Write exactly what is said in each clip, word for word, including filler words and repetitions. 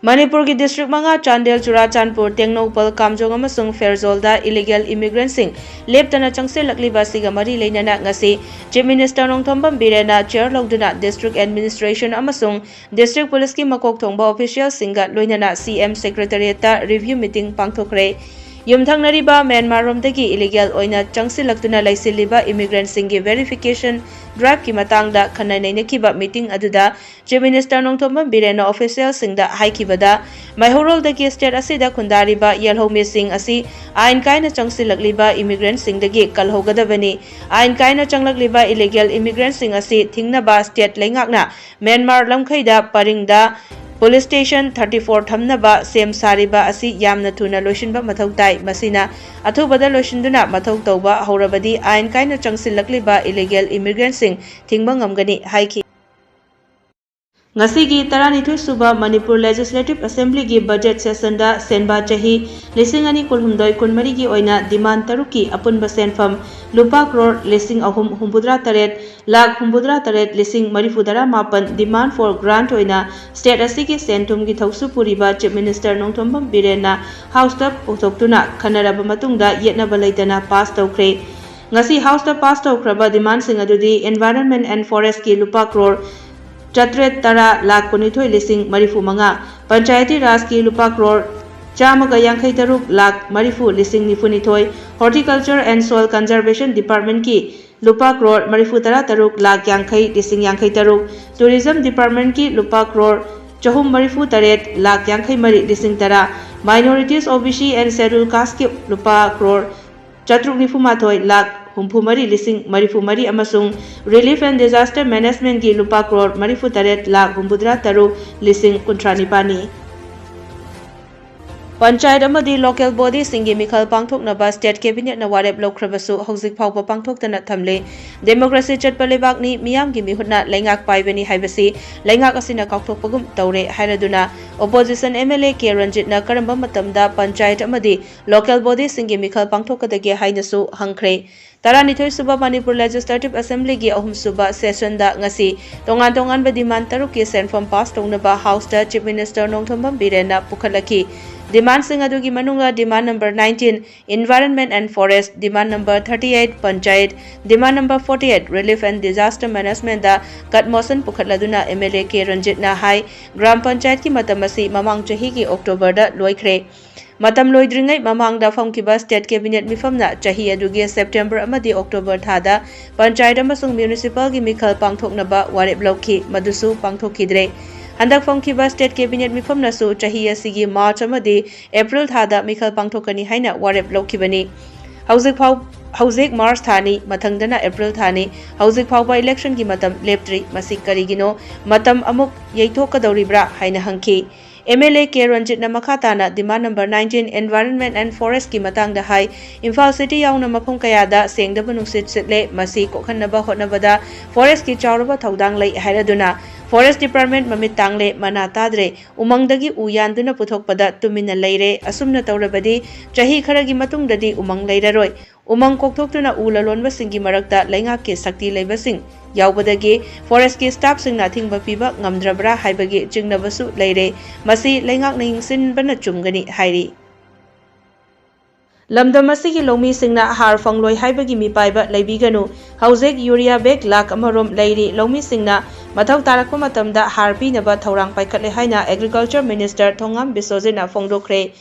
ꯃꯅꯤꯄꯨꯔꯒꯤ ꯗꯤꯁꯇ꯭ꯔꯤꯛ ꯃꯉꯥ, ꯆꯥꯟꯗꯦꯜ, ꯆꯨꯔꯥꯆꯥꯟꯄꯨꯔ, ꯇꯦꯡꯅꯧꯄꯜ, ꯀꯥꯝꯖꯣꯡ ꯑꯃꯁꯨꯡ ꯐꯦꯔꯖꯣꯜꯗ ꯏꯂꯤꯒꯦꯜ ꯏꯃꯤꯒ꯭ꯔꯦꯟꯠꯁꯤꯡ ꯂꯦꯞꯇꯅ ꯆꯪꯁꯤꯜꯂꯛꯂꯤꯕ ꯑꯁꯤꯒ ꯃꯔꯤ ꯂꯩꯅꯅ ꯉꯁꯤ ꯆꯤꯐ ꯃꯤꯅꯤꯁꯇꯔ ꯅꯣꯡꯊꯣꯝꯕꯝ ꯕꯤꯔꯦꯟꯅ ꯆꯤꯌꯔ ꯂꯧꯗꯨꯅ ꯗꯤꯁꯇ꯭ꯔꯤꯛ ꯑꯦꯗꯃꯤꯅꯤꯁꯇ꯭ꯔꯦꯁꯟ ꯑꯃꯁꯨꯡ ꯗꯤꯁꯇ꯭ꯔꯤꯛ ꯄꯨꯂꯤꯁꯀꯤ ꯃꯀꯣꯛ ꯊꯣꯡꯕ ꯑꯣꯐꯤꯁꯤꯌꯦꯜꯁꯤꯡꯒ ꯂꯣꯏꯅꯅ ꯁꯤ ꯑꯦꯝ ꯁꯦꯀ꯭ꯔꯦꯇꯔꯤꯌꯦꯠꯇ ꯔꯤꯚ꯭ꯌꯨ ꯃꯤꯇꯤꯡ ꯄꯥꯡꯊꯣꯛꯈ꯭ꯔꯦ꯫ ꯌꯨꯝꯊꯪꯅꯔꯤꯕ ꯃ꯭ꯌꯥꯟꯃꯥꯔꯔꯣꯝꯗꯒꯤ ꯏꯂꯤꯒꯦꯜ ꯑꯣꯏꯅ ꯆꯪꯁꯤꯜꯂꯛꯇꯨꯅ ꯂꯩꯁꯤꯜꯂꯤꯕ ꯏꯃꯤꯒ꯭ꯔꯦꯟꯠꯁꯤꯡꯒꯤ ꯚꯦꯔꯤꯐꯤꯀꯦꯁꯟ ꯗ꯭ꯔꯥꯏꯚꯀꯤ ꯃꯇꯥꯡꯗ ꯈꯟꯅ ꯅꯩꯅꯈꯤꯕ ꯃꯤꯇꯤꯡ ꯑꯗꯨꯗ ꯆꯤꯐ ꯃꯤꯅꯤꯁꯇꯔ ꯅꯣꯡꯊꯣꯝꯕꯝ ꯕꯤꯔꯦꯟꯅ ꯑꯣꯐꯤꯁꯤꯌꯦꯜꯁꯤꯡꯗ ꯍꯥꯏꯈꯤꯕꯗ, ꯃꯩꯍꯧꯔꯣꯜꯗꯒꯤ ꯁ꯭ꯇꯦꯠ ꯑꯁꯤꯗ ꯈꯨꯟꯗꯥꯔꯤꯕ ꯌꯦꯜꯍꯧꯃꯤꯁꯤꯡ ꯑꯁꯤ ꯑꯥꯏꯟ ꯀꯥꯏꯅ ꯆꯪꯁꯤꯜꯂꯛꯂꯤꯕ ꯏꯃꯤꯒ꯭ꯔꯦꯟꯠꯁꯤꯡꯗꯒꯤ ꯀꯜꯍꯧꯒꯗꯕꯅꯤ꯫ ꯑꯥꯏꯟ ꯀꯥꯏꯅ ꯆꯪꯂꯛꯂꯤꯕ ꯏꯂꯤꯒꯦꯜ ꯏꯃꯤꯒ꯭ꯔꯦꯟꯠꯁꯤꯡ ꯑꯁꯤ ꯊꯤꯡꯅꯕ ꯁ꯭ꯇꯦꯠ ꯂꯩꯉꯥꯛꯅ ꯃ꯭ꯌꯥꯟꯃꯥꯔ ꯂꯝꯈꯩꯗ ꯄꯔꯤꯡꯗ ꯄꯨꯂꯤꯁ ꯁ꯭ꯇꯦꯁꯟ ꯊꯥꯔꯇꯤ ꯐꯣꯔ ꯊꯝꯅꯕ ꯁꯦꯝ ꯁꯥꯔꯤꯕ ꯑꯁꯤ ꯌꯥꯝꯅ ꯊꯨꯅ ꯂꯣꯏꯁꯤꯟꯕ ꯃꯊꯧ ꯇꯥꯏ꯫ ꯃꯁꯤꯅ ꯑꯊꯨꯕꯗ ꯂꯣꯏꯁꯤꯟꯗꯨꯅ ꯃꯊꯧ ꯇꯧꯕ ꯍꯧꯔꯕꯗꯤ ꯑꯥꯏꯟ ꯀꯥꯏꯅ ꯆꯪꯁꯤꯜꯂꯛꯂꯤꯕ ꯏꯂꯤꯒꯦꯜ ꯏꯃꯤꯒ꯭ꯔꯦꯟꯠꯁꯤꯡ ꯊꯤꯡꯕ ꯉꯝꯒꯅꯤ ꯍꯥꯏꯈꯤ꯫ ꯉꯁꯤꯒꯤ ꯇꯔꯥꯅꯤꯊꯣꯏ ꯁꯨꯕ ꯃꯅꯤꯄꯨꯔ ꯂꯦꯖꯤꯁꯂꯦꯇꯤꯚ ꯑꯦꯁꯦꯝꯕ꯭ꯂꯤꯒꯤ ꯕꯖꯦꯠ ꯁꯦꯁꯟꯗ ꯁꯦꯟꯕꯥ ꯆꯍꯤ ꯂꯤꯁꯤꯡ ꯑꯅꯤ ꯀꯨꯟꯍꯨꯝꯗꯣꯏ ꯀꯨꯟꯃꯔꯤꯒꯤ ꯑꯣꯏꯅ ꯗꯤꯃꯥꯟ ꯇꯔꯨꯛꯀꯤ ꯑꯄꯨꯟꯕ ꯁꯦꯟꯐꯝ ꯂꯨꯄꯥ ꯀ꯭ꯔꯣꯔ ꯂꯤꯁꯤꯡ ꯑꯍꯨꯝ ꯍꯨꯝꯐꯨꯇꯔꯥ ꯇꯔꯦꯠ ꯂꯥꯈ ꯍꯨꯝꯐꯨꯇꯔꯥ ꯇꯔꯦꯠ ꯂꯤꯁꯤꯡ ꯃꯔꯤꯐꯨꯇꯔꯥ ꯃꯥꯄꯟ ꯗꯤꯃꯥꯟ ꯐꯣꯔ ꯒ꯭ꯔꯥꯟꯠ ꯑꯣꯏꯅ ꯁ꯭ꯇꯦꯠ ꯑꯁꯤꯒꯤ ꯁꯦꯟ ꯊꯨꯝꯒꯤ ꯊꯧꯁꯨ ꯄꯨꯔꯤꯕ ꯆꯤꯐ ꯃꯤꯅꯤꯁꯇꯔ ꯅꯣꯡꯊꯣꯝꯕꯝ ꯕꯤꯔꯦꯟꯅ ꯍꯥꯎꯁꯇ ꯄꯨꯊꯣꯛꯇꯨꯅ ꯈꯟꯅꯔꯕ ꯃꯇꯨꯡꯗ ꯌꯦꯠꯅꯕ ꯂꯩꯇꯅ ꯄꯥꯁ ꯇꯧꯈ꯭ꯔꯦ꯫ ꯉꯁꯤ ꯍꯥꯎꯁꯇ ꯄꯥꯁ ꯇꯧꯈ꯭ꯔꯕ ꯗꯤꯃꯥꯟꯁꯤꯡ ꯑꯗꯨꯗꯤ Environment and Forestꯀꯤ ꯂꯨꯄꯥ ꯀ꯭ꯔꯣꯔ ꯆꯥꯇ꯭ꯔꯦꯠ ꯇꯔꯥ ꯂꯥꯈ ꯀꯨꯟꯅꯤꯊꯣꯏ ꯂꯤꯁꯤꯡ ꯃꯔꯤꯐꯨ ꯃꯉꯥ, ꯄꯟꯆꯥꯌꯇꯤ ꯔꯥꯖꯀꯤ ꯂꯨꯄꯥ ꯀ꯭ꯔꯣꯔ ꯆꯥꯝꯃꯒ ꯌꯥꯡꯈꯩ ꯇꯔꯨꯛ ꯂꯥꯈ ꯃꯔꯤꯐꯨ ꯂꯤꯁꯤꯡ ꯅꯤꯐꯨ ꯅꯤꯊꯣꯏ, Horticulture and Soil Conservation Departmentꯀꯤ ꯂꯨꯄꯥ ꯀ꯭ꯔꯣꯔ ꯃꯔꯤꯐꯨ ꯇꯔꯥ ꯇꯔꯨꯛ ꯂꯥꯈ ꯌꯥꯡꯈꯩ ꯂꯤꯁꯤꯡ ꯌꯥꯡꯈꯩ ꯇꯔꯨꯛ, Tourism Departmentꯀꯤ ꯂꯨꯄꯥ ꯀ꯭ꯔꯣꯔ ꯆꯍꯨꯝ ꯃꯔꯤꯐꯨ ꯇꯔꯦꯠ ꯂꯥꯈ ꯌꯥꯡꯈꯩ ꯃꯔꯤ ꯂꯤꯁꯤꯡ ꯇꯔꯥ, Minorities, OBC and Scheduled Castꯀꯤ ꯂꯨꯄꯥ ꯀ꯭ꯔꯣꯔ ꯆꯥꯇ꯭ꯔꯨꯛ ꯅꯤꯐꯨ ꯃꯥꯊꯣꯏ ꯂꯥꯈ ꯍꯨꯝꯐꯨ ꯃꯔꯤ ꯂꯤꯁꯤꯡ ꯃꯔꯤꯐꯨ ꯃꯔꯤ ꯑꯃꯁꯨꯡ Relief and Disaster Managementꯀꯤ ꯂꯨꯄꯥ ꯀ꯭ꯔꯣꯔ ꯃꯔꯤꯐꯨ ꯇꯔꯦꯠ ꯂꯥꯈ ꯍꯨꯝꯐꯨꯇꯔꯥ ꯇꯔꯨꯛ ꯂꯤꯁꯤꯡ ꯀꯨꯟꯊ꯭ꯔꯥ ꯅꯤꯄꯥꯜꯅꯤ꯫ ꯄꯟꯆꯥꯌꯠ ꯑꯃꯗꯤ ꯂꯣꯀꯦꯜ ꯕꯣꯗꯤꯁꯤꯡꯒꯤ ꯃꯤꯈꯜ ꯄꯥꯡꯊꯣꯛꯅꯕ ꯁ꯭ꯇꯦꯠ ꯀꯦꯕꯤꯅꯦꯠꯅ ꯋꯥꯔꯦꯞ ꯂꯧꯈ꯭ꯔꯕꯁꯨ ꯍꯧꯖꯤꯛ ꯐꯥꯎꯕ ꯄꯥꯡꯊꯣꯛꯇꯅ ꯊꯝꯂꯤ꯫ ꯗꯦꯃꯣꯀ꯭ꯔꯦꯁꯤ ꯆꯠꯄ ꯂꯩꯕꯥꯛꯅꯤ, ꯃꯤꯌꯥꯝꯒꯤ ꯃꯤꯍꯨꯠꯅ ꯂꯩꯉꯥꯛ ꯄꯥꯏꯕꯅꯤ ꯍꯥꯏꯕꯁꯤ ꯂꯩꯉꯥꯛ ꯑꯁꯤꯅ ꯀꯥꯎꯊꯣꯛꯄꯒꯨꯝ ꯇꯧꯔꯦ ꯍꯥꯏꯔꯗꯨꯅ opposition M L A K ꯔꯟꯖꯤꯠꯅ ꯀꯔꯝꯕ ꯃꯇꯝꯗ ꯄꯟꯆꯥꯌꯠ ꯑꯃꯗꯤ ꯂꯣꯀꯦꯜ ꯕꯣꯗꯤꯁꯤꯡꯒꯤ ꯃꯤꯈꯜ ꯄꯥꯡꯊꯣꯛꯀꯗꯒꯦ ꯍꯥꯏꯅꯁꯨ ꯍꯪꯈ꯭ꯔꯦ꯫ ꯇꯔꯥꯅꯤꯊꯣꯏ ꯁꯨꯕ ꯃꯅꯤꯄꯨꯔ ꯂꯦꯖꯤꯁꯂꯦꯇꯤꯚ ꯑꯦꯁꯦꯝꯕ꯭ꯂꯤꯒꯤ ꯑꯍꯨꯝ ꯁꯨꯕ ꯁꯦꯁꯟꯗ ꯉꯁꯤ ꯇꯣꯉꯥꯟ ꯇꯣꯉꯥꯟꯕ ꯗꯤꯃꯥꯟ ꯇꯔꯨꯛꯀꯤ ꯁꯦꯟꯐꯝ ꯄꯥꯁ ꯇꯧꯅꯕ ꯍꯥꯎꯁꯇ ꯆꯤꯐ ꯃꯤꯅꯤꯁꯇꯔ ꯅꯣꯡꯊꯣꯝꯕꯝ ꯕꯤꯔꯦꯟꯅ ꯄꯨꯈꯠꯂꯛꯈꯤ꯫ ꯗꯤꯃꯥꯟꯁꯤꯡ ꯑꯗꯨꯒꯤ ꯃꯅꯨꯡꯗ ꯗꯤꯃꯥꯟ number nineteen, Environment and Forest, demand number thirty-eight, Panchayat, demand number forty-eight, Relief and Disaster Managementꯗ cut motion ꯄꯨꯈꯠꯂꯗꯨꯅ MLA ꯀꯦ ꯔꯟꯖꯤꯠꯅ ꯍꯥꯏ, ꯒ꯭ꯔꯥꯝ ꯄꯟꯆꯥꯌꯠꯀꯤ ꯃꯇꯝ ꯑꯁꯤ ꯃꯃꯥꯡ ꯆꯍꯤꯒꯤ ꯑꯣꯛꯇꯣꯕꯔꯗ ꯂꯣꯏꯈ꯭ꯔꯦ꯫ ꯃꯇꯝ ꯂꯣꯏꯗ꯭ꯔꯤꯉꯩ ꯃꯃꯥꯡꯗ ꯐꯝꯈꯤꯕ ꯁ꯭ꯇꯦꯠ ꯀꯦꯕꯤꯅꯦꯠ ꯃꯤꯐꯝꯅ ꯆꯍꯤ ꯑꯗꯨꯒꯤ ꯁꯦꯞꯇꯦꯝꯕꯔ ꯑꯃꯗꯤ ꯑꯣꯛꯇꯣꯕꯔ ꯊꯥꯗ ꯄꯟꯆꯥꯌꯠ ꯑꯃꯁꯨꯡ ꯃ꯭ꯌꯨꯅꯤꯁꯤꯄꯥꯜꯒꯤ ꯃꯤꯈꯜ ꯄꯥꯡꯊꯣꯛꯅꯕ ꯋꯥꯔꯦꯞ ꯂꯧꯈꯤ, ꯃꯗꯨꯁꯨ ꯄꯥꯡꯊꯣꯛꯈꯤꯗ꯭ꯔꯦ꯫ ꯍꯟꯗꯛ ꯐꯝꯈꯤꯕ ꯁ꯭ꯇꯦꯠ ꯀꯦꯕꯤꯅꯦꯠ ꯃꯤꯐꯝꯅꯁꯨ ꯆꯍꯤ ꯑꯁꯤꯒꯤ ꯃꯥꯔꯆ ꯑꯃꯗꯤ ꯑꯦꯄ꯭ꯔꯤꯜ ꯊꯥꯗ ꯃꯤꯈꯜ ꯄꯥꯡꯊꯣꯛꯀꯅꯤ ꯍꯥꯏꯅ ꯋꯥꯔꯦꯞ ꯂꯧꯈꯤꯕꯅꯤ꯫ ꯍꯧꯖꯤꯛ ꯐꯥꯎ-, ꯍꯧꯖꯤꯛ ꯃꯥꯔꯆ ꯊꯥꯅꯤ, ꯃꯊꯪꯗꯅ ꯑꯦꯄ꯭ꯔꯤꯜ ꯊꯥꯅꯤ, ꯍꯧꯖꯤꯛ ꯐꯥꯎꯕ ꯏꯂꯦꯛꯁꯟꯒꯤ ꯃꯇꯝ ꯂꯦꯞꯇ꯭ꯔꯤ꯫ ꯃꯁꯤ ꯀꯔꯤꯒꯤꯅꯣ? ꯃꯇꯝ ꯑꯃꯨꯛ ꯌꯩꯊꯣꯛꯀꯗꯧꯔꯤꯕ꯭ꯔꯥ ꯍꯥꯏꯅ ꯍꯪꯈꯤ꯫ MLA ꯀꯦ ꯔꯟꯖꯤꯠꯅ ꯃꯈꯥ ꯇꯥꯅ demand number nineteen, Environment and Forestꯀꯤ ꯃꯇꯥꯡꯗ ꯍꯥꯏ, ꯏꯝꯐꯥꯜ ꯁꯤꯇꯤ ꯌꯥꯎꯅ ꯃꯐꯝ ꯀꯌꯥꯗ ꯁꯦꯡꯗꯕ ꯅꯨꯡꯁꯤꯠ ꯁꯤꯠꯂꯦ, ꯃꯁꯤ ꯀꯣꯛꯍꯟꯅꯕ ꯍꯣꯠꯅꯕꯗ ꯐꯣꯔꯦꯁ꯭ꯠꯀꯤ ꯆꯥꯎꯔꯕ ꯊꯧꯗꯥꯡ ꯂꯩ ꯍꯥꯏꯔꯗꯨꯅ ꯐꯣꯔꯦꯁ꯭ꯠ ꯗꯤꯄꯥꯔꯠꯃꯦꯟꯠ ꯃꯃꯤꯠ ꯇꯥꯡꯂꯦ, ꯃꯅꯥ ꯇꯥꯗ꯭ꯔꯦ, ꯎꯃꯪꯗꯒꯤ ꯎ ꯌꯥꯟꯗꯨꯅ ꯄꯨꯊꯣꯛꯄꯗ ꯇꯨꯃꯤꯟꯅ ꯂꯩꯔꯦ꯫ ꯑꯁꯨꯝꯅ ꯇꯧꯔꯕꯗꯤ ꯆꯍꯤ ꯈꯔꯒꯤ ꯃꯇꯨꯡꯗꯗꯤ ꯎꯃꯪ ꯂꯩꯔꯔꯣꯏ꯫ ꯎꯃꯪ ꯀꯣꯛꯊꯣꯛꯇꯨꯅ ꯎ ꯂꯂꯣꯟꯕꯁꯤꯡꯒꯤ ꯃꯔꯛꯇ ꯂꯩꯉꯥꯛꯀꯤ ꯁꯛꯇꯤ ꯂꯩꯕꯁꯤꯡ ꯌꯥꯎꯕꯗꯒꯤ ꯐꯣꯔꯦꯁ꯭ꯠꯀꯤ ꯁ꯭ꯇꯥꯐꯁꯤꯡꯅ ꯑꯊꯤꯡꯕ ꯄꯤꯕ ꯉꯝꯗ꯭ꯔꯕ꯭ꯔꯥ ꯍꯥꯏꯕꯒꯤ ꯆꯤꯡꯅꯕꯁꯨ ꯂꯩꯔꯦ꯫ ꯃꯁꯤ ꯂꯩꯉꯥꯛꯅ ꯌꯦꯡꯁꯤꯟꯕꯅ ꯆꯨꯝꯒꯅꯤ ꯍꯥꯏꯔꯤ꯫ ꯂꯝꯗꯝ ꯑꯁꯤꯒꯤ ꯂꯧꯃꯤꯁꯤꯡꯅ ꯍꯥꯔ ꯐꯪꯂꯣꯏ ꯍꯥꯏꯕꯒꯤ ꯃꯤꯄꯥꯏꯕ ꯂꯩꯕꯤꯒꯅꯨ꯫ ꯍꯧꯖꯤꯛ ꯌꯨꯔꯤꯌꯥ ꯕꯦꯒ ꯂꯥꯈ ꯑꯃꯔꯣꯝ ꯂꯩꯔꯤ꯫ ꯂꯧꯃꯤꯁꯤꯡꯅ ꯃꯊꯧ ꯇꯥꯔꯛꯄ ꯃꯇꯝꯗ ꯍꯥꯔ ꯄꯤꯅꯕ ꯊꯧꯔꯥꯡ ꯄꯥꯏꯈꯠꯂꯦ ꯍꯥꯏꯅ ꯑꯦꯒ꯭ꯔꯤꯀꯜꯆꯔ ꯃꯤꯅꯤꯁꯇꯔ ꯊꯣꯉꯥꯝ ꯕꯤꯁ꯭ꯋꯖꯤꯠꯅ ꯐꯣꯡꯗꯣꯛꯈ꯭ꯔꯦ꯫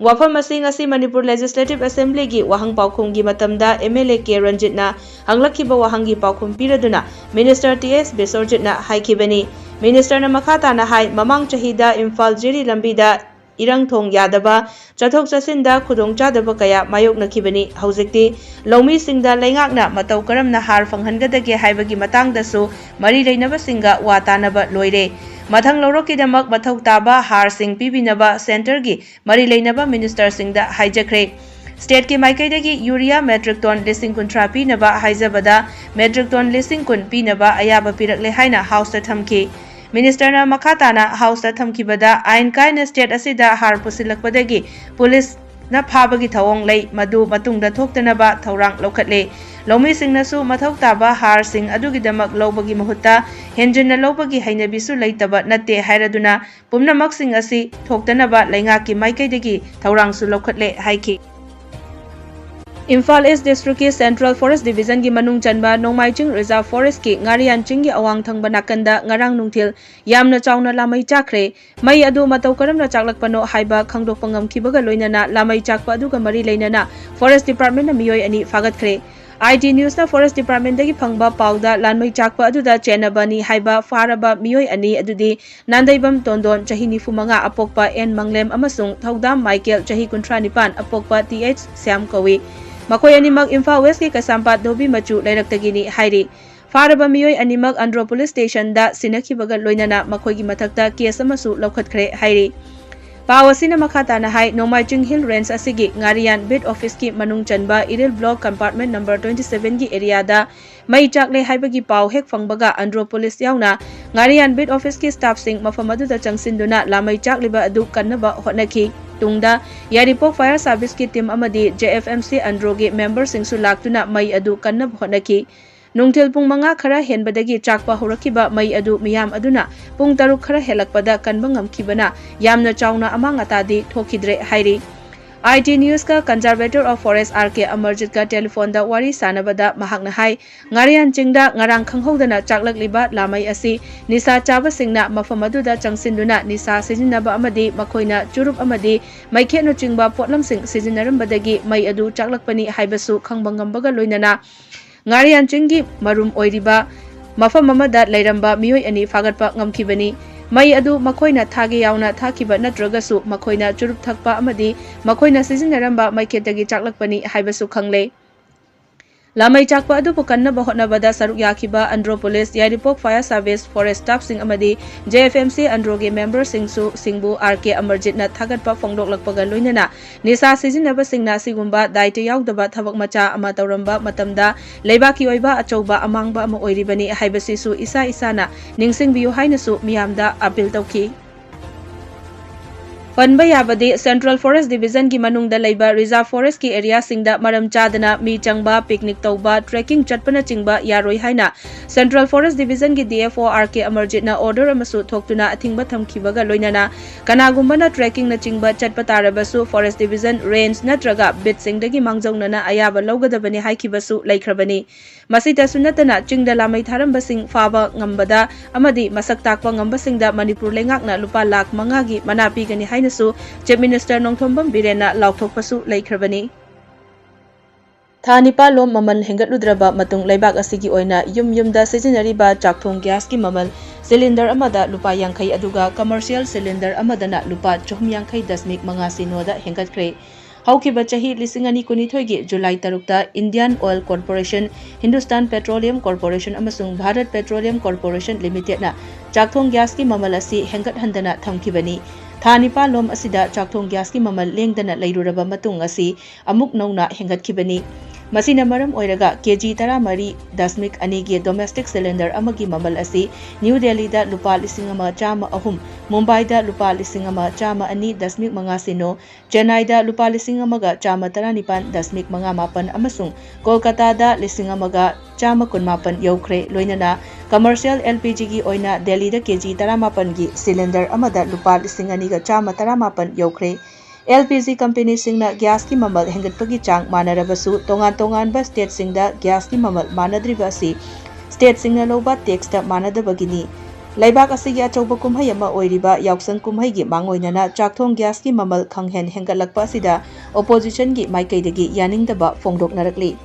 ꯋꯥꯐꯝ ꯑꯁꯤ ꯉꯁꯤ ꯃꯅꯤꯄꯨꯔ ꯂꯦꯖꯤꯁꯂꯦꯇꯤꯚ ꯑꯦꯁꯦꯝꯕ꯭ꯂꯤꯒꯤ ꯋꯥꯍꯪ ꯄꯥꯎꯈꯨꯝꯒꯤ ꯃꯇꯝꯗ MLA ꯀꯦ ꯔꯟꯖꯤꯠꯅ ꯍꯪꯂꯛꯈꯤꯕ ꯋꯥꯍꯪꯒꯤ ꯄꯥꯎꯈꯨꯝ ꯄꯤꯔꯗꯨꯅ ꯃꯤꯅꯤꯁꯇꯔ ꯇꯤ ꯑꯦꯁ ꯕꯤꯁ꯭ꯋꯖꯤꯠꯅ ꯍꯥꯏꯈꯤꯕꯅꯤ꯫ ꯃꯤꯅꯤꯁꯇꯔꯅ ꯃꯈꯥ ꯇꯥꯅ ꯍꯥꯏ, ꯃꯃꯥꯡ ꯆꯍꯤꯗ ꯏꯝꯐꯥꯜ ꯖꯤꯔꯤ ꯂꯝꯕꯤꯗ ꯏꯔꯪ ꯊꯣꯡ ꯌꯥꯗꯕ, ꯆꯠꯊꯣꯛ ꯆꯠꯁꯤꯟꯗ ꯈꯨꯗꯣꯡꯆꯥꯗꯕ ꯀꯌꯥ ꯃꯥꯌꯣꯛꯅꯈꯤꯕꯅꯤ꯫ ꯍꯧꯖꯤꯛꯇꯤ ꯂꯧꯃꯤꯁꯤꯡꯗ ꯂꯩꯉꯥꯛꯅ ꯃꯇꯧ ꯀꯔꯝꯅ ꯍꯥꯔ ꯐꯪꯍꯟꯒꯗꯒꯦ ꯍꯥꯏꯕꯒꯤ ꯃꯇꯥꯡꯗꯁꯨ ꯃꯔꯤ ꯂꯩꯅꯕꯁꯤꯡꯒ ꯋꯥ ꯇꯥꯅꯕ ꯂꯣꯏꯔꯦ꯫ ꯃꯊꯪ ꯂꯧꯔꯛꯀꯤꯗꯃꯛ ꯃꯊꯧ ꯇꯥꯕ ꯍꯥꯔꯁꯤꯡ ꯄꯤꯕꯤꯅꯕ ꯁꯦꯟꯇꯔꯒꯤ ꯃꯔꯤ ꯂꯩꯅꯕ ꯃꯤꯅꯤꯁꯇꯔꯁꯤꯡꯗ ꯍꯥꯏꯖꯈ꯭ꯔꯦ꯫ ꯁ꯭ꯇꯦꯠꯀꯤ ꯃꯥꯏꯀꯩꯗꯒꯤ ꯌꯨꯔꯤꯌꯥ ꯃꯦꯇ꯭ꯔꯤꯛ ꯇꯣꯟ ꯂꯤꯁꯤꯡ ꯀꯨꯟꯊ꯭ꯔꯥ ꯄꯤꯅꯕ ꯍꯥꯏꯖꯕꯗ ꯃꯦꯇ꯭ꯔꯤꯛ ꯇꯣꯟ ꯂꯤꯁꯤꯡ ꯀꯨꯟ ꯄꯤꯅꯕ ꯑꯌꯥꯕ ꯄꯤꯔꯛꯂꯦ ꯍꯥꯏꯅ ꯍꯥꯎꯁꯇ ꯊꯝꯈꯤ꯫ ꯃꯤꯅꯤꯁꯇꯔꯅ ꯃꯈꯥ ꯇꯥꯅ ꯍꯥꯎꯁꯇ ꯊꯝꯈꯤꯕꯗ, ꯑꯥꯏꯟ ꯀꯥꯏꯅ ꯁ꯭ꯇꯦꯠ ꯑꯁꯤꯗ ꯍꯥꯔ ꯄꯨꯁꯤꯜꯂꯛꯄꯗꯒꯤ ꯄꯨꯂꯤꯁꯅ ꯐꯥꯕꯒꯤ ꯊꯧꯑꯣꯡ ꯂꯩ, ꯃꯗꯨ ꯃꯇꯨꯡꯗ ꯊꯣꯛꯇꯅꯕ ꯊꯧꯔꯥꯡ ꯂꯧꯈꯠꯂꯦ꯫ ꯂꯧꯃꯤꯁꯤꯡꯅꯁꯨ ꯃꯊꯧ ꯇꯥꯕ ꯍꯥꯔꯁꯤꯡ ꯑꯗꯨꯒꯤꯗꯃꯛ ꯂꯧꯕꯒꯤ ꯃꯍꯨꯠꯇ ꯍꯦꯟꯖꯤꯟꯅ ꯂꯧꯕꯒꯤ ꯍꯩꯅꯕꯤꯁꯨ ꯂꯩꯇꯕ ꯅꯠꯇꯦ ꯍꯥꯏꯔꯗꯨꯅ ꯄꯨꯝꯅꯃꯛꯁꯤꯡ ꯑꯁꯤ ꯊꯣꯛꯇꯅꯕ ꯂꯩꯉꯥꯛꯀꯤ ꯃꯥꯏꯀꯩꯗꯒꯤ ꯊꯧꯔꯥꯡꯁꯨ ꯂꯧꯈꯠꯂꯦ ꯍꯥꯏꯈꯤ꯫ ꯏꯝꯐꯥꯜ ꯏꯁ ꯗꯤꯁꯇ꯭ꯔꯤꯛꯀꯤ ꯁꯦꯟꯇ꯭ꯔꯦꯜ ꯐꯣꯔꯦꯁ ꯗꯤꯕꯤꯖꯟꯒꯤ ꯃꯅꯨꯡ ꯆꯟꯕ ꯅꯣꯡꯃꯥꯏ ꯆꯤꯡ ꯔꯤꯖꯥꯔꯚ ꯐꯣꯔꯦꯁ꯭ꯠꯀꯤ ꯉꯥꯔꯤꯌꯥꯟ ꯆꯤꯡꯒꯤ ꯑꯋꯥꯡ ꯊꯪꯕ ꯅꯥꯀꯟꯗ ꯉꯔꯥꯡ ꯅꯨꯡꯊꯤꯜ ꯌꯥꯝꯅ ꯆꯥꯎꯅ ꯂꯥꯃꯩ ꯆꯥꯛꯈ꯭ꯔꯦ꯫ ꯃꯩ ꯑꯗꯨ ꯃꯇꯧ ꯀꯔꯝꯅ ꯆꯥꯛꯂꯛꯄꯅꯣ ꯍꯥꯏꯕ ꯈꯪꯗꯣꯛꯄ ꯉꯝꯈꯤꯕꯒ ꯂꯣꯏꯅꯅ ꯂꯥꯃꯩ ꯆꯥꯛꯄ ꯑꯗꯨꯒ ꯃꯔꯤ ꯂꯩꯅꯅ ꯐꯣꯔꯦꯁ꯭ꯠ ꯗꯤꯄꯥꯔꯠꯃꯦꯟꯠꯅ ꯃꯤꯑꯣꯏ ꯑꯅꯤ ꯐꯥꯒꯠꯈ꯭ꯔꯦ꯫ ꯑꯥꯏ ꯇꯤ ꯅ꯭ꯌꯨꯁꯅ ꯐꯣꯔꯦꯁ꯭ꯠ ꯗꯤꯄꯥꯔꯠꯃꯦꯟꯠꯇꯒꯤ ꯐꯪꯕ ꯄꯥꯎꯗ ꯂꯥꯟꯃꯩ ꯆꯥꯛꯄ ꯑꯗꯨꯗ ꯆꯦꯟꯅꯕꯅꯤ ꯍꯥꯏꯕ ꯐꯥꯔꯕ ꯃꯤꯑꯣꯏ ꯑꯅꯤ ꯑꯗꯨꯗꯤ ꯅꯥꯟꯗꯩꯕꯝ ꯇꯣꯟꯗꯣꯟ ꯆꯍꯤ ꯅꯤꯐꯨ ꯃꯉꯥ ꯑꯄꯣꯛꯄ ꯑꯦꯟ ꯃꯪꯂꯦꯝ ꯑꯃꯁꯨꯡ ꯊꯧꯗꯥꯝ ꯃꯥꯏꯀꯦꯜ ꯆꯍꯤ ꯀꯨꯟꯊ꯭ꯔꯥ ꯅꯤꯄꯥꯟ ꯑꯄꯣꯛꯄ ꯇꯤ ꯑꯩꯆ ꯁ꯭ꯌꯥꯝ ꯀꯧꯏ꯫ ꯃꯈꯣꯏ ꯑꯅꯤꯃꯛ ꯏꯝꯐꯥꯜ ꯋꯦꯁ꯭ꯠꯀꯤ ꯀꯩꯁꯥꯝꯄꯥꯠ ꯙꯣꯕꯤ ꯃꯆꯨ ꯂꯩꯔꯛꯇꯒꯤꯅꯤ ꯍꯥꯏꯔꯤ꯫ ꯐꯥꯔꯕ ꯃꯤꯑꯣꯏ ꯑꯅꯤꯃꯛ ꯑꯟꯗ꯭ꯔꯣ ꯄꯨꯂꯤꯁ ꯁ꯭ꯇꯦꯁꯟꯗ ꯁꯤꯟꯅꯈꯤꯕꯒ ꯂꯣꯏꯅꯅ ꯃꯈꯣꯏꯒꯤ ꯃꯊꯛꯇ ꯀꯦꯁ ꯑꯃꯁꯨ ꯂꯧꯈꯠꯈ꯭ꯔꯦ ꯍꯥꯏꯔꯤ꯫ ꯄꯥꯎ ꯑꯁꯤꯅ ꯃꯈꯥ ꯇꯥꯅ ꯍꯥꯏ, ꯅꯣꯡꯃꯥꯏꯆꯤꯡ ꯍꯤꯜ ꯔꯦꯟꯖ ꯑꯁꯤꯒꯤ ꯉꯥꯔꯤꯌꯥꯟ ꯕꯤꯠ ꯑꯣꯐꯤꯁꯀꯤ ꯃꯅꯨꯡ ꯆꯟꯕ Iril block compartment number twenty seven ꯒꯤ ꯑꯦꯔꯤꯌꯥꯗ ꯃꯩ ꯆꯥꯛꯂꯦ ꯍꯥꯏꯕꯒꯤ ꯄꯥꯎ ꯍꯦꯛ ꯐꯪꯕꯒ ꯑꯟꯗ꯭ꯔꯣ ꯄꯨꯂꯤꯁ ꯌꯥꯎꯅ ꯉꯥꯔꯤꯌꯥꯟ ꯕꯤꯠ ꯑꯣꯐꯤꯁꯀꯤ ꯁ꯭ꯇꯥꯐꯁꯤꯡ ꯃꯐꯝ ꯑꯗꯨꯗ ꯆꯪꯁꯤꯟꯗꯨꯅ ꯂꯥꯃꯩ ꯆꯥꯛꯂꯤꯕ ꯑꯗꯨ ꯀꯟꯅꯕ ꯍꯣꯠꯅꯈꯤ꯫ ꯇꯨꯡꯗ ꯌꯥꯏꯔꯤꯄꯣꯛ ꯐꯥꯌꯔ ꯁꯥꯔꯚꯤꯁꯀꯤ ꯇꯤꯝ ꯑꯃꯗꯤ J F M C ꯑꯟꯗ꯭ꯔꯣꯒꯤ ꯃꯦꯝꯕꯔꯁꯤꯡꯁꯨ ꯂꯥꯛꯇꯨꯅ ꯃꯩ ꯑꯗꯨ ꯀꯟꯅꯕ ꯍꯣꯠꯅꯈꯤ꯫ ꯅꯨꯡꯊꯤꯜ ꯄꯨꯡ ꯃꯉꯥ ꯈꯔ ꯍꯦꯟꯕꯗꯒꯤ ꯆꯥꯛꯄ ꯍꯧꯔꯛꯈꯤꯕ ꯃꯩ ꯑꯗꯨ ꯃꯤꯌꯥꯝ ꯑꯗꯨꯅ ꯄꯨꯡ ꯇꯔꯨꯛ ꯈꯔ ꯍꯦꯜꯂꯛꯄꯗ ꯀꯟꯕ ꯉꯝꯈꯤꯕꯅ ꯌꯥꯝꯅ ꯆꯥꯎꯅ ꯑꯃꯥꯡ ꯑꯇꯥꯗꯤ ꯊꯣꯛꯈꯤꯗ꯭ꯔꯦ ꯍꯥꯏꯔꯤ꯫ ꯑꯥꯏ ꯇꯤ ꯅ꯭ꯌꯨꯁꯀ Conservator of Forest R K ꯑꯃꯔꯖꯤꯠꯀ ꯇꯦꯂꯤꯐꯣꯟꯗ ꯋꯥꯔꯤ ꯁꯥꯟꯅꯕꯗ ꯃꯍꯥꯛꯅ ꯍꯥꯏ, ꯉꯥꯔꯤꯌꯥꯟ ꯆꯤꯡꯗ ꯉꯔꯥꯡ ꯈꯪꯍꯧꯗꯅ ꯆꯥꯛꯂꯛꯂꯤꯕ ꯂꯥꯃꯩ ꯑꯁꯤ ꯅꯤꯁꯥ ꯆꯥꯕꯁꯤꯡꯅ ꯃꯐꯝ ꯑꯗꯨꯗ ꯆꯪꯁꯤꯟꯗꯨꯅ ꯅꯤꯁꯥ ꯁꯤꯖꯤꯟꯅꯕ ꯑꯃꯗꯤ ꯃꯈꯣꯏꯅ ꯆꯨꯔꯨꯞ ꯑꯃꯗꯤ ꯃꯩꯈꯦꯠꯅꯆꯤꯡꯕ ꯄꯣꯠꯂꯝꯁꯤꯡ ꯁꯤꯖꯤꯟꯅꯔꯝꯕꯗꯒꯤ ꯃꯩ ꯑꯗꯨ ꯆꯥꯛꯂꯛꯄꯅꯤ ꯍꯥꯏꯕꯁꯨ ꯈꯪꯕ ꯉꯝꯕꯒ ꯂꯣꯏꯅꯅ ꯉꯥꯔꯤꯌꯥꯟ ꯆꯤꯡꯒꯤ ꯃꯔꯨꯝ ꯑꯣꯏꯔꯤꯕ ꯃꯐꯝ ꯑꯃꯗ ꯂꯩꯔꯝꯕ ꯃꯤꯑꯣꯏ ꯑꯅꯤ ꯐꯥꯒꯠꯄ ꯉꯝꯈꯤꯕꯅꯤ꯫ ꯃꯩ ꯑꯗꯨ ꯃꯈꯣꯏꯅ ꯊꯥꯒꯦ ꯌꯥꯎꯅ ꯊꯥꯈꯤꯕ ꯅꯠꯇ꯭ꯔꯒꯁꯨ ꯃꯈꯣꯏꯅ ꯆꯨꯔꯨꯞ ꯊꯛꯄ ꯑꯃꯗꯤ ꯃꯈꯣꯏꯅ ꯁꯤꯖꯤꯟꯅꯔꯝꯕ ꯃꯩꯈꯦꯠꯇꯒꯤ ꯆꯥꯛꯂꯛꯄꯅꯤ ꯍꯥꯏꯕꯁꯨ ꯈꯪꯂꯦ꯫ ꯂꯥꯃꯩ ꯆꯥꯛꯄ ꯑꯗꯨꯕꯨ ꯀꯟꯅꯕ ꯍꯣꯠꯅꯕꯗ ꯁꯔꯨꯛ ꯌꯥꯈꯤꯕ ꯑꯟꯗ꯭ꯔꯣ ꯄꯨꯂꯤꯁ, ꯌꯥꯏꯔꯤꯄꯣꯛ ꯐꯥꯌꯔ ꯁꯥꯔꯚꯤꯁ, ꯐꯣꯔꯦꯁ꯭ꯠ ꯁ꯭ꯇꯥꯐꯁꯤꯡ ꯑꯃꯗꯤ J F M C ꯑꯟꯗ꯭ꯔꯣꯒꯤ ꯃꯦꯝꯕꯔꯁꯤꯡꯁꯨ ꯁꯤꯡꯕꯨ R K ꯑꯃꯔꯖꯤꯠꯅ ꯊꯥꯒꯠꯄ ꯐꯣꯡꯗꯣꯛꯂꯛꯄꯒ ꯂꯣꯏꯅꯅ ꯅꯤꯁꯥ ꯁꯤꯖꯤꯟꯅꯕꯁꯤꯡꯅ ꯑꯁꯤꯒꯨꯝꯕ ꯗꯥꯏꯇ ꯌꯥꯎꯗꯕ ꯊꯕꯛ ꯃꯆꯥ ꯑꯃ ꯇꯧꯔꯝꯕ ꯃꯇꯝꯗ ꯂꯩꯕꯥꯛꯀꯤ ꯑꯣꯏꯕ ꯑꯆꯧꯕ ꯑꯃꯥꯡꯕ ꯑꯃ ꯑꯣꯏꯔꯤꯕꯅꯤ ꯍꯥꯏꯕꯁꯤꯁꯨ ꯏꯁꯥ ꯏꯁꯥꯅ ꯅꯤꯡꯁꯤꯡꯕꯤꯌꯨ ꯍꯥꯏꯅꯁꯨ ꯃꯤꯌꯥꯝꯗ ꯑꯥꯄꯤꯜ ꯇꯧꯈꯤ꯫ ꯄꯟꯕ ꯌꯥꯕꯗꯤ, Central Forest Division ꯒꯤ ꯃꯅꯨꯡꯗ ꯂꯩꯕ Reserve Forest ꯀꯤ area ꯁꯤꯡꯗ ꯃꯔꯝ ꯆꯥꯗꯅ ꯃꯤ ꯆꯪꯕ, picnic ꯇꯧꯕ, trekking ꯆꯠꯄꯅꯆꯤꯡꯕ ꯌꯥꯔꯣꯏ ꯍꯥꯏꯅ Central Forest Division ꯒꯤ D F O R K Amarjit ꯅ order ꯑꯃꯁꯨ ꯊꯣꯛꯇꯨꯅ ꯑꯊꯤꯡꯕ ꯊꯝꯈꯤꯕꯒ ꯂꯣꯏꯅꯅ, ꯀꯅꯥꯒꯨꯝꯕꯅ trekking ꯅꯆꯤꯡꯕ ꯆꯠꯄ ꯇꯥꯔꯕꯁꯨ Forest Division range ꯅꯠꯇ꯭ꯔꯒ beat ꯁꯤꯡꯗꯒꯤ ꯃꯥꯡꯖꯧꯅꯅ ꯑꯌꯥꯕ ꯂꯧꯒꯗꯕꯅꯤ ꯍꯥꯏꯈꯤꯕꯁꯨ ꯂꯩꯈ꯭ꯔꯕꯅꯤ꯫ ꯃꯁꯤꯗꯁꯨ ꯅꯠꯇꯅ, ꯆꯤꯡꯗ ꯂꯥꯃꯩ ꯊꯥꯔꯝꯕꯁꯤꯡ ꯐꯥꯕ ꯉꯝꯕꯗ ꯑꯃꯗꯤ ꯃꯁꯛ ꯇꯥꯛꯄ ꯉꯝꯕꯁꯤꯡꯗ ꯃꯅꯤꯄꯨꯔ ꯂꯩꯉꯥꯛꯅ ꯂꯨꯄꯥ ꯂꯥꯈ ꯃꯉꯥꯒꯤ ꯃꯅꯥ ꯄꯤꯒꯅꯤ ꯍꯥꯏꯅꯁꯨ Chief Minister ꯅꯣꯡꯊꯣꯝꯕꯝ ꯕꯤꯔꯦꯟꯅ ꯂꯥꯎꯊꯣꯛꯄꯁꯨ ꯂꯩꯈ꯭ꯔꯕꯅꯤ꯫ ꯊꯥ ꯅꯤꯄꯥꯜꯂꯣꯝ ꯃꯃꯜ ꯍꯦꯟꯒꯠꯂꯨꯗ꯭ꯔꯕ ꯃꯇꯨꯡ ꯂꯩꯕꯥꯛ ꯑꯁꯤꯒꯤ ꯑꯣꯏꯅ ꯌꯨꯝ ꯌꯨꯝꯗ ꯁꯤꯖꯤꯟꯅꯔꯤꯕ ꯆꯥꯛꯊꯣꯡ gas ꯀꯤ ꯃꯃꯜ cylinder ꯑꯃꯗ ꯂꯨꯄꯥ ꯌꯥꯡꯈꯩ, ꯑꯗꯨꯒ commercial cylinder ꯑꯃꯗꯅ ꯂꯨꯄꯥ ꯆꯍꯨꯝ ꯌꯥꯡꯈꯩ ꯗꯁꯃꯤꯛ ꯃꯉꯥ ꯁꯤꯅꯣꯗ ꯍꯦꯟꯒꯠꯈ꯭ꯔꯦ꯫ ꯍꯧꯈꯤꯕ ꯆꯍꯤ ꯂꯤꯁꯤꯡ ꯑꯅꯤ ꯀꯨꯟꯅꯤꯊꯣꯏꯒꯤ July ꯇꯔꯨꯛꯇ Indian Oil Corporation, Hindustan Petroleum Corporation ꯑꯃꯁꯨꯡ Bharat Petroleum Corporation Limited ꯅ ꯆꯥꯛꯊꯣꯡ gas ꯀꯤ ꯃꯃꯜ ꯑꯁꯤ ꯍꯦꯟꯒꯠꯍꯟꯗꯅ ꯊꯝꯈꯤꯕꯅꯤ꯫ ꯊꯥ ꯅꯤꯄꯥꯜꯂꯣꯝ ꯑꯁꯤꯗ ꯆꯥꯛꯊꯣꯡ gas ꯀꯤ ꯃꯃꯜ ꯂꯦꯡꯗꯅ ꯂꯩꯔꯨꯔꯕ ꯃꯇꯨꯡ ꯑꯁꯤ ꯑꯃꯨꯛ ꯅꯧꯅ ꯍꯦꯟꯒꯠꯈꯤꯕꯅꯤ꯫ ꯃꯁꯤꯅ ꯃꯔꯝ ꯑꯣꯏꯔꯒ K G ꯇꯔꯥꯃꯔꯤ ꯗꯁꯃꯤꯛ ꯑꯅꯤꯒꯤ domestic cylinder ꯑꯃꯒꯤ ꯃꯃꯜ ꯑꯁꯤ ꯅ꯭ꯌꯨ ꯗꯦꯜꯂꯤꯗ ꯂꯨꯄꯥ ꯂꯤꯁꯤꯡ ꯑꯃ ꯆꯥꯝꯃ ꯑꯍꯨꯝ, ꯃꯨꯝꯕꯥꯏꯗ ꯂꯨꯄꯥ ꯂꯤꯁꯤꯡ ꯑꯃ ꯆꯥꯝꯃ ꯑꯅꯤ ꯗꯁꯃꯤꯛ ꯃꯉꯥ ꯁꯤꯅꯣ, ꯆꯦꯟꯅꯥꯏꯗ ꯂꯨꯄꯥ ꯂꯤꯁꯤꯡ ꯑꯃꯒ ꯆꯥꯝꯃ ꯇꯔꯥꯅꯤꯄꯥꯟ ꯗꯁꯃꯤꯛ ꯃꯉꯥ ꯃꯥꯄꯟ ꯑꯃꯁꯨꯡ ꯀꯣꯜꯀꯇꯥꯗ ꯂꯤꯁꯤꯡ ꯑꯃꯒ ꯆꯥꯝꯃ ꯀꯨꯟꯃꯥꯄꯟ ꯌꯧꯈ꯭ꯔꯦ꯫ ꯂꯣꯏꯅꯅ commercial L P G ꯒꯤ ꯑꯣꯏꯅ ꯗꯦꯜꯂꯤꯗ K G ꯇꯔꯥꯃꯥꯄꯟꯒꯤ cylinder ꯑꯃꯗ ꯂꯨꯄꯥ ꯂꯤꯁꯤꯡ ꯑꯅꯤꯒ ꯆꯥꯝꯃ ꯇꯔꯥꯃꯥꯄꯟ ꯌꯧꯈ꯭ꯔꯦ꯫ L P G company ꯁꯤꯡꯅ gas ꯀꯤ ꯃꯃꯜ ꯍꯦꯟꯒꯠꯄꯒꯤ ꯆꯥꯡ ꯃꯥꯟꯅꯔꯕꯁꯨ, ꯇꯣꯉꯥꯟ ꯇꯣꯉꯥꯟꯕ state ꯁꯤꯡꯗ gas ꯀꯤ ꯃꯃꯜ ꯃꯥꯟꯅꯗ꯭ꯔꯤꯕ ꯑꯁꯤ state ꯁꯤꯡꯅ ꯂꯧꯕ tax ꯇ ꯃꯥꯟꯅꯗꯕꯒꯤꯅꯤ꯫ ꯂꯩꯕꯥꯛ ꯑꯁꯤꯒꯤ ꯑꯆꯧꯕ ꯀꯨꯝꯍꯩ ꯑꯃ ꯑꯣꯏꯔꯤꯕ ꯌꯥꯎꯁꯪ ꯀꯨꯝꯍꯩꯒꯤ ꯃꯥꯡꯑꯣꯏꯅꯅ ꯆꯥꯛꯊꯣꯡ gas ꯀꯤ ꯃꯃꯜ ꯈꯪꯍꯦꯟ ꯍꯦꯟꯒꯠꯂꯛꯄ ꯑꯁꯤꯗ opposition ꯒꯤ ꯃꯥꯏꯀꯩꯗꯒꯤ ꯌꯥꯅꯤꯡꯗꯕ ꯐꯣꯡꯗꯣꯛꯅꯔꯛꯂꯤ꯫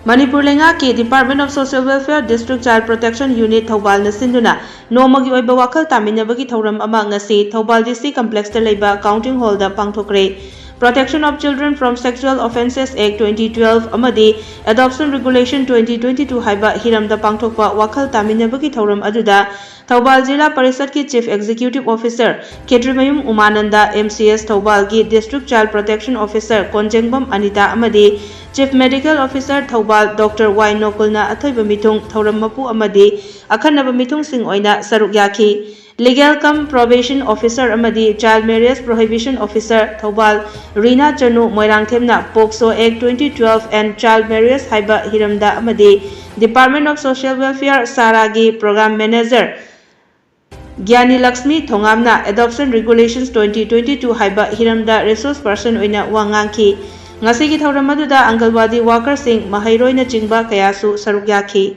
ꯃꯅꯤꯄꯨꯔ ꯂꯩꯉꯥꯛꯀꯤ Department of Social Welfare District Child Protection Unit ꯊꯧꯕꯥꯜꯅ ꯁꯤꯟꯗꯨꯅ ꯅꯣꯡꯃꯒꯤ ꯑꯣꯏꯕ ꯋꯥꯈꯜ ꯇꯥꯃꯤꯟꯅꯕꯒꯤ ꯊꯧꯔꯝ ꯑꯃ ꯉꯁꯤ ꯊꯧꯕꯥꯜ D C Complex ꯇ ꯂꯩꯕ counting hall the ꯄꯥꯡꯊꯣꯛꯈ꯭ꯔꯦ꯫ Protection of Children from Sexual Offences Act twenty twelve ꯑꯃꯗꯤ Adoption Regulation twenty twenty-two ꯍꯥꯏꯕ ꯍꯤꯔꯝꯗ ꯄꯥꯡꯊꯣꯛꯄ ꯋꯥꯈꯜ ꯇꯥꯃꯤꯟꯅꯕꯒꯤ ꯊꯧꯔꯝ ꯑꯗꯨꯗ ꯊꯧꯕꯥꯜ ꯖꯤꯂꯥ ꯄꯔꯤꯁꯠꯀꯤ Chief Executive Officer ꯈꯦꯇ꯭ꯔꯤꯃꯌꯨꯝ ꯎꯃꯥꯅꯟꯗ, M C S ꯊꯧꯕꯥꯜꯒꯤ District Child Protection Officer ꯀꯣꯟꯖꯦꯡꯕꯝ Anita ꯑꯃꯗꯤ Chief Medical Officer Thoubal Doctor Y ꯅꯣꯀꯨꯜꯅ ꯑꯊꯣꯏꯕ ꯃꯤꯊꯨꯡ, ꯊꯧꯔꯝ ꯃꯄꯨ ꯑꯃꯗꯤ ꯑꯈꯟꯅꯕ ꯃꯤꯊꯨꯡꯁꯤꯡ ꯑꯣꯏꯅ ꯁꯔꯨꯛ ꯌꯥꯈꯤ꯫ Legal cum Probation Officer ꯑꯃꯗꯤ Child Marriage Prohibition Officer, Thoubal, Rina Chanu, ꯃꯣꯏꯔꯥꯡꯊꯦꯝꯅ POCSO Act twenty twelve and Child Marriage ꯍꯥꯏꯕ ꯍꯤꯔꯝꯗ ꯑꯃꯗꯤ Department of Social Welfare, ꯁꯥꯔꯥꯒꯤ Program Manager ꯒ꯭ꯌꯥꯅꯤ Lakshmi ꯊꯣꯉꯥꯝꯅ Adoption Regulations twenty twenty-two ꯍꯥꯏꯕ ꯍꯤꯔꯝꯗ Resource Person ꯑꯣꯏꯅ ꯋꯥ ꯉꯥꯡꯈꯤ꯫ ꯉꯁꯤꯒꯤ ꯊꯧꯔꯝ ꯑꯗꯨꯗ ꯑꯪꯒꯜꯋꯥꯗꯤ workerꯁꯤꯡ, ꯃꯍꯩꯔꯣꯏꯅꯆꯤꯡꯕ ꯀꯌꯥꯁꯨ ꯁꯔꯨꯛ ꯌꯥꯈꯤ꯫